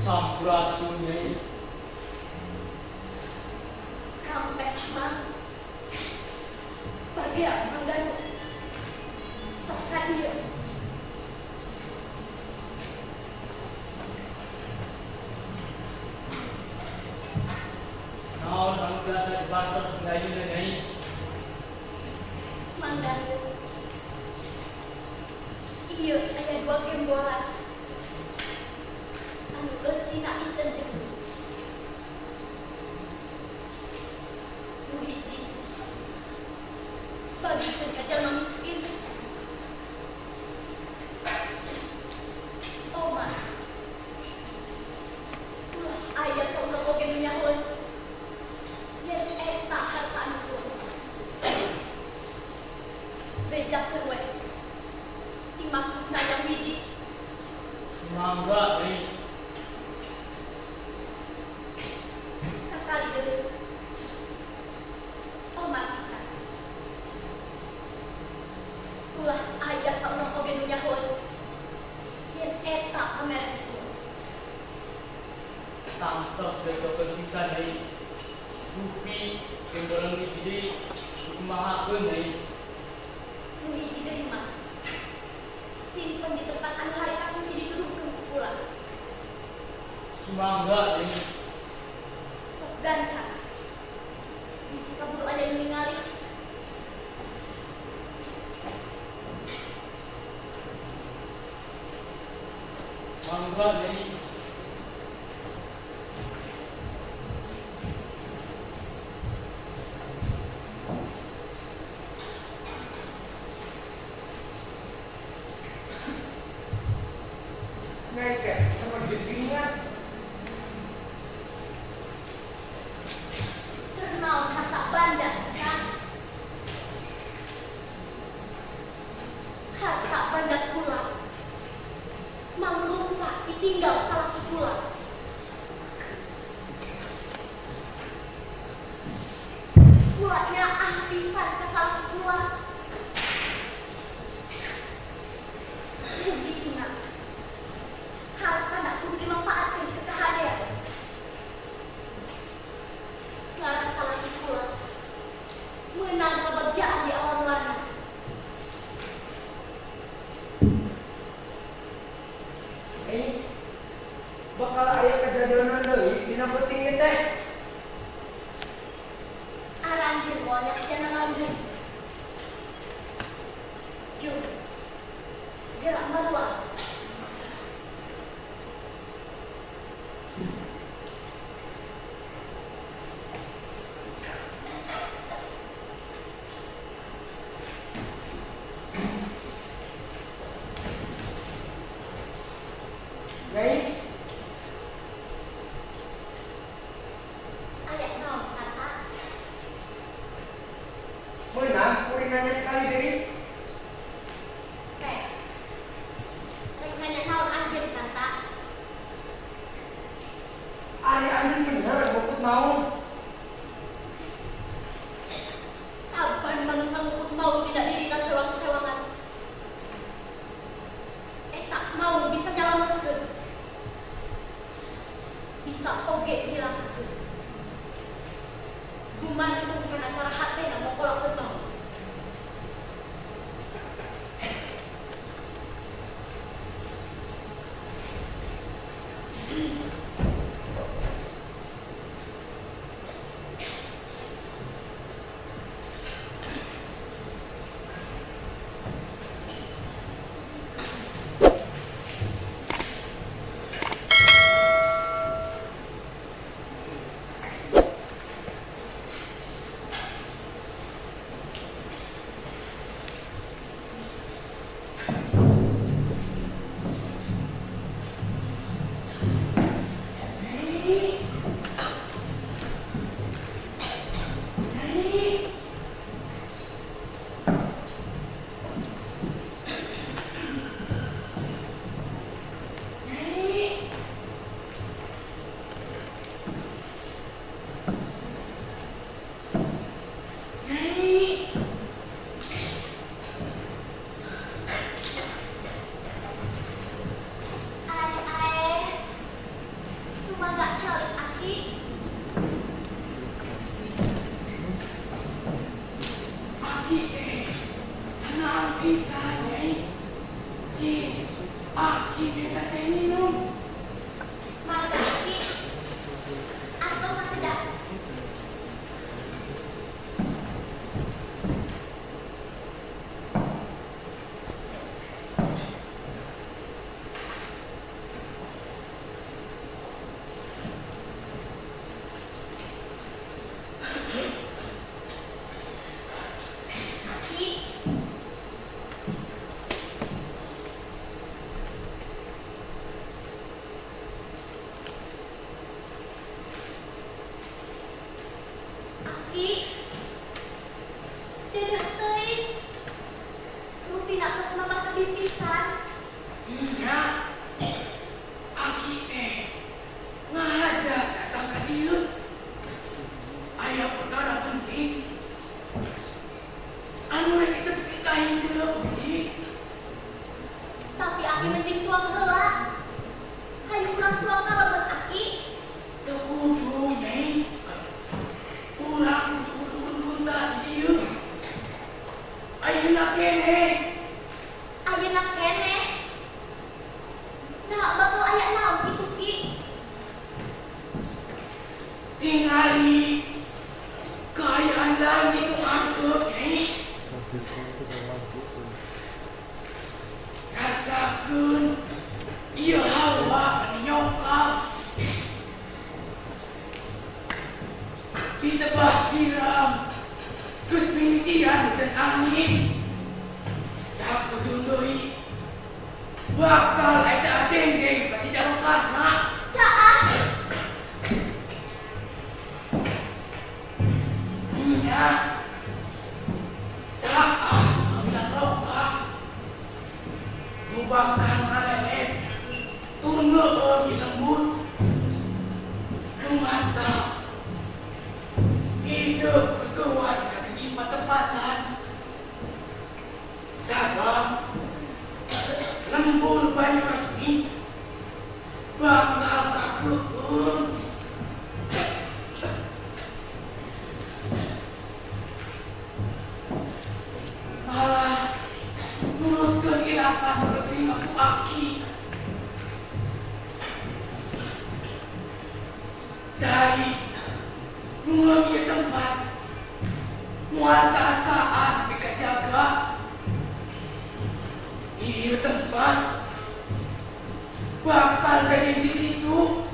[SPEAKER 7] Sampurasun nyai.
[SPEAKER 5] Rampes mang. Bagia Mang Danu. Sok ka dieu.
[SPEAKER 7] Naon anu biasa dibantos ngayuna nyai?
[SPEAKER 5] Mang Danu. Ieu aya dua gembolan. Anu eusina iteun jeung nu hiji. Bagikeun ka jalma miskin. Omat. Ulah aya saurang oge nu nyahoeun yen eta harta anu kula. Bejakeun we. Dimaksudna yang widi.
[SPEAKER 7] Sumangga nyai.
[SPEAKER 5] Sakali deui. Omat pisan. Ulah aya saurang oge nu nyahoeun yen eta pamere kula.
[SPEAKER 7] Tangtos bejakeun pisan nyai. Rupi gembolan hiji deui dikumahakeun nyai?
[SPEAKER 5] Nu hiji deui mah simpen di tempat anu harita kunci dituduhkeun ku kula.
[SPEAKER 7] Sumangga nyai.
[SPEAKER 5] Sok gancang. Bisi kaburu aya nu ningali.
[SPEAKER 7] Mangga nyai.
[SPEAKER 1] Nyai teh sama jadinya.
[SPEAKER 5] Ternaon harta banda kan? Harta banda kula. Manglungka ditinggal salaki kula.
[SPEAKER 2] Bakal aya kejadian deui dina peuting ieu teh.
[SPEAKER 3] Aranjeun moal nyaksian naon deui. Yuk, gerak maruah.
[SPEAKER 2] Nyai,
[SPEAKER 3] Aya naon Santa?
[SPEAKER 2] meunang kuring nanya sekali deui.
[SPEAKER 3] Teh. Rek nanya naon anjeun Santa?
[SPEAKER 2] Ari anjeun bener ngukut maung.
[SPEAKER 3] Saban manusia ngukut maung tidak dirina sewang-sewangan. Eta maung bisa nyalametkeun. Bisa oge ngilangkeun. Gumantung kana cara hatena mokolakeun maung. Ae, sumangga calik aki.
[SPEAKER 1] Aki teh hanaan pisan Nyai. Cing, aki minta teh minum.
[SPEAKER 3] Mangga aki. Atos sakedak. Aki, aki, dedeh teuing. Rupina tos mama tebih pisan.
[SPEAKER 1] Nya, aki teh ngahaja datang ka dieu. Aya perkara penting. Anu rek tepi ka hideung biji.
[SPEAKER 3] Tapi aki mending tuang heula. Hayu urang tuang ka lebet aki.
[SPEAKER 1] Teu kudu Nyai. Urang kudu urun-urun di dieu. Ayeuna keneh.
[SPEAKER 3] Ayeuna keneh. Nah, bakal aya naon kitu Ki?
[SPEAKER 1] Tingali kaayaan langit nu angkeut Nyai. Rasakeun ieu hawa anu nyokap. Ditebah hiram geus mimitian hujan angin. Sakudu deui bakal aya denggeng ka Cijarokahna.
[SPEAKER 3] Caah.
[SPEAKER 1] Nya, caah kabilang roka. Nu bakal ngalelet tuneueun di lembut. Nu mata hidup berkuat ka patempatan. Sabab lembur banyu resmi bakal kakeun. Malah nurutkeun ilapan nu diterima ku aki. Cai nu ieu tempat moal saat-saat mikajaga. Ieu tempat bakal jadi di situ.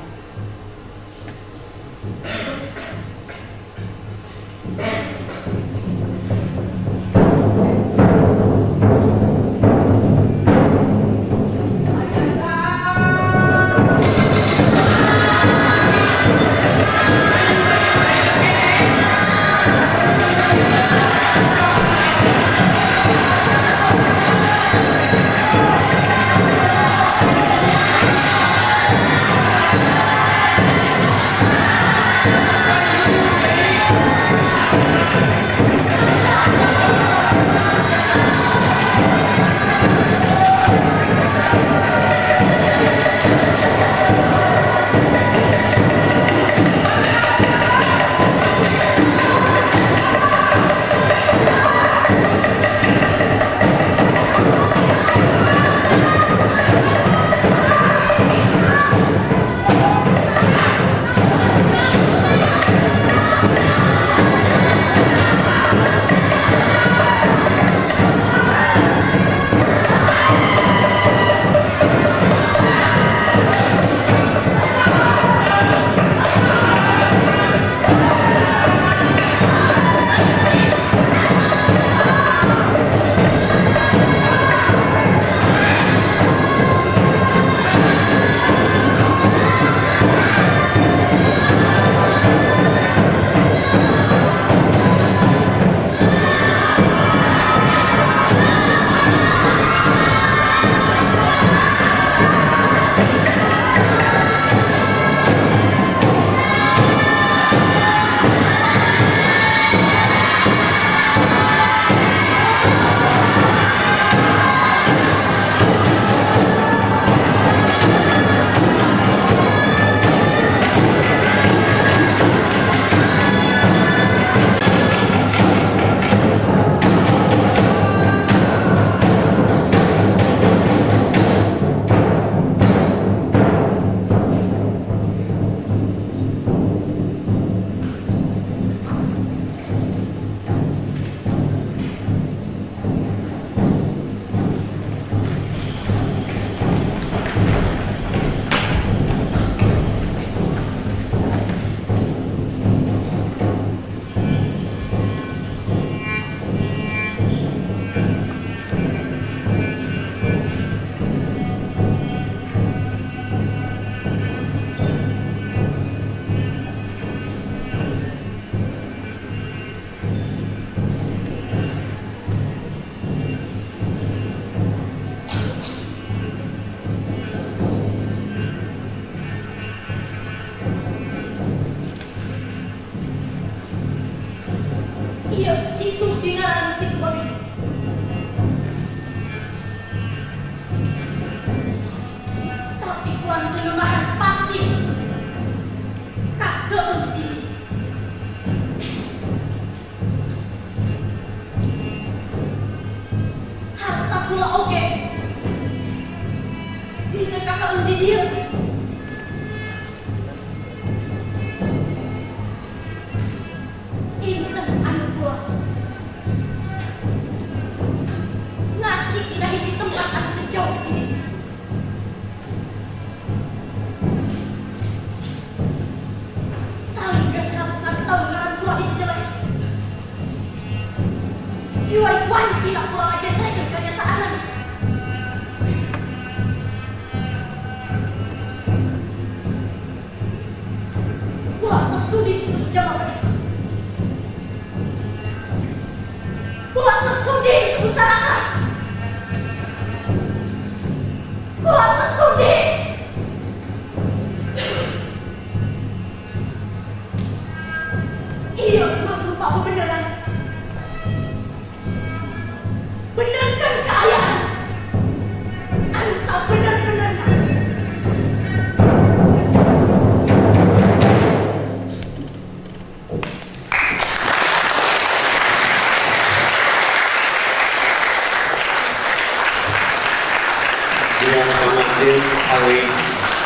[SPEAKER 8] Yang oleh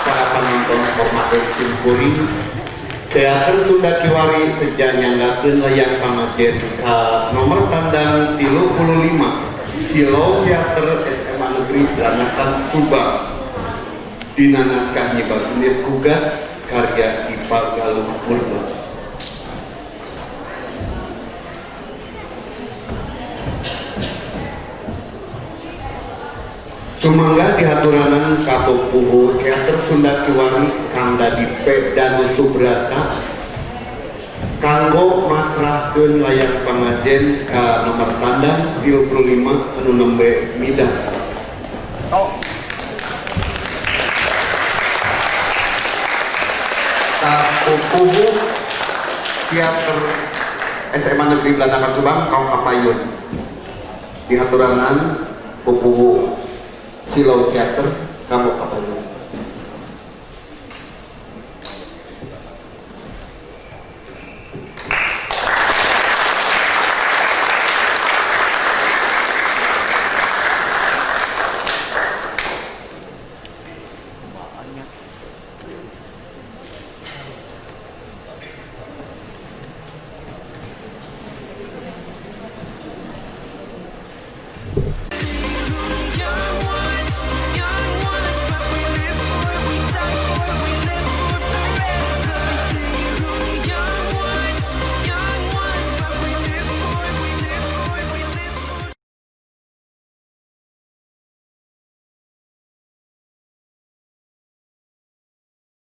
[SPEAKER 8] para penonton hormat simkuring, Teater Sunda Kiwari seja nyanggakeun layang pamajen ka nomor tandang 35 Silo Teater SMA Negeri Blanakan Subang dina naskah Nyi Bagendit Gugat karya Dipa Galuh Purba. Sumangga dihaturanan ka pupuhu Teater Sunda Kiwari Kang Dadi P. Danu Subrata kanggo masrahkeun layang pangajen ka nomor tandang 35 anu nembe midang. Ka pupuhu Teater SMA Negeri Blanakan Subang kaum kapayun dihaturanan pupuhu Silau Teater kamu kapayun.